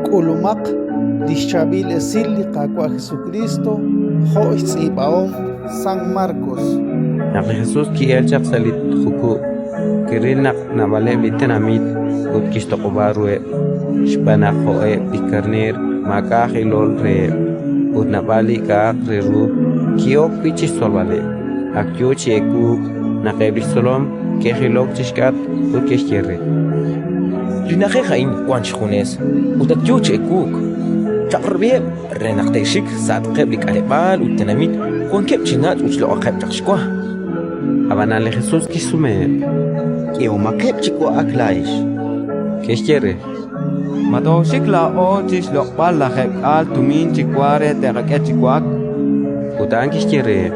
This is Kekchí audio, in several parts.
K'ulumaq li xChaab'il Esil li Qaawa' Jesukriist jo' xtz'iib'ahom San Markos. Naq li Jesus ki'elk chaq sa' li jukub', kiril naq naab'aleb' li tenamit ut kixtoq'ob'a ruheb', xb'aan naq jo'eb' li karneer maak'a' aj ilol reheb', ut naab'al li k'a'aq re ru ki'ok wi' chi xtzolb'aleb'. Ak yo chi ewuuk naq eb' li xtzolom ke'jilok chi xk'atq ut ke'xye re: Li na'ajej a'in wank xjunes ut ak yo chi ewuuk. Chaq'rab'iheb' re naq te'xik sa'atqeb' li k'aleb'aal ut tenamit wankeb' chi nach' ut xloq'aqeb' chaq xwa. Ab'anan li Jesus kixsumeheb': K'ehomaqeb' chi wa'ak laa'ex. Ke'xye re: Ma tooxik laa'o chi xloq'b'al 20 tumin chi wa re te'qak'e chi wa'ak? Ut a'an kixye reheb':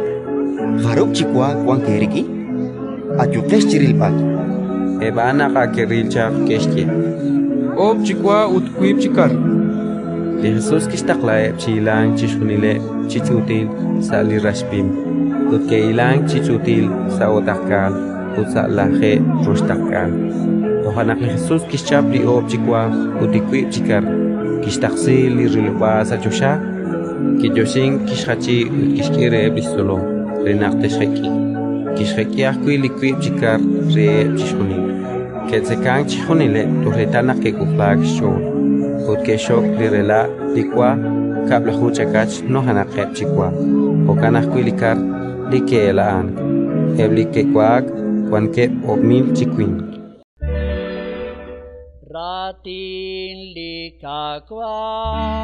Jarub' chi wa wank eerik'in? Ayuqex chi rilb'al. Eb' a'an naq ak ke'ril chaq, ke'xye: Oob' chi wa ut wiib' chi kar. Li Jesus kixtaqlaheb' chi hilank chixjunileb' chi ch'uutil sa' li rax pim; ut ke'hilank chi ch'uutil sa' o'taqk'aal ut sa' 60. Toja' naq li Jesus kixchap li oob' chi wa ut li wiib' chi kar, kixtaqsi li rilob'aal sa' choxa, kiyoxink, kixjachi ut kixk'e reheb' li xtzolom re naq te'xjek'i. Kixjek'i ajwi' li wiib' chi kar reheb' chixjunil. Ke'tzekank chixjunileb' toj reetal naq ke'k'ojlaak xch'ool; ut ke'xxok li rela' li wa, 12 chakach nujenaqeb' chi wa, jo'kan ajwi' li kar li ke'ela'ank. Eb' li ke'wa'ak wankeb' 1000 chi winq. Raatin li Qaawa'.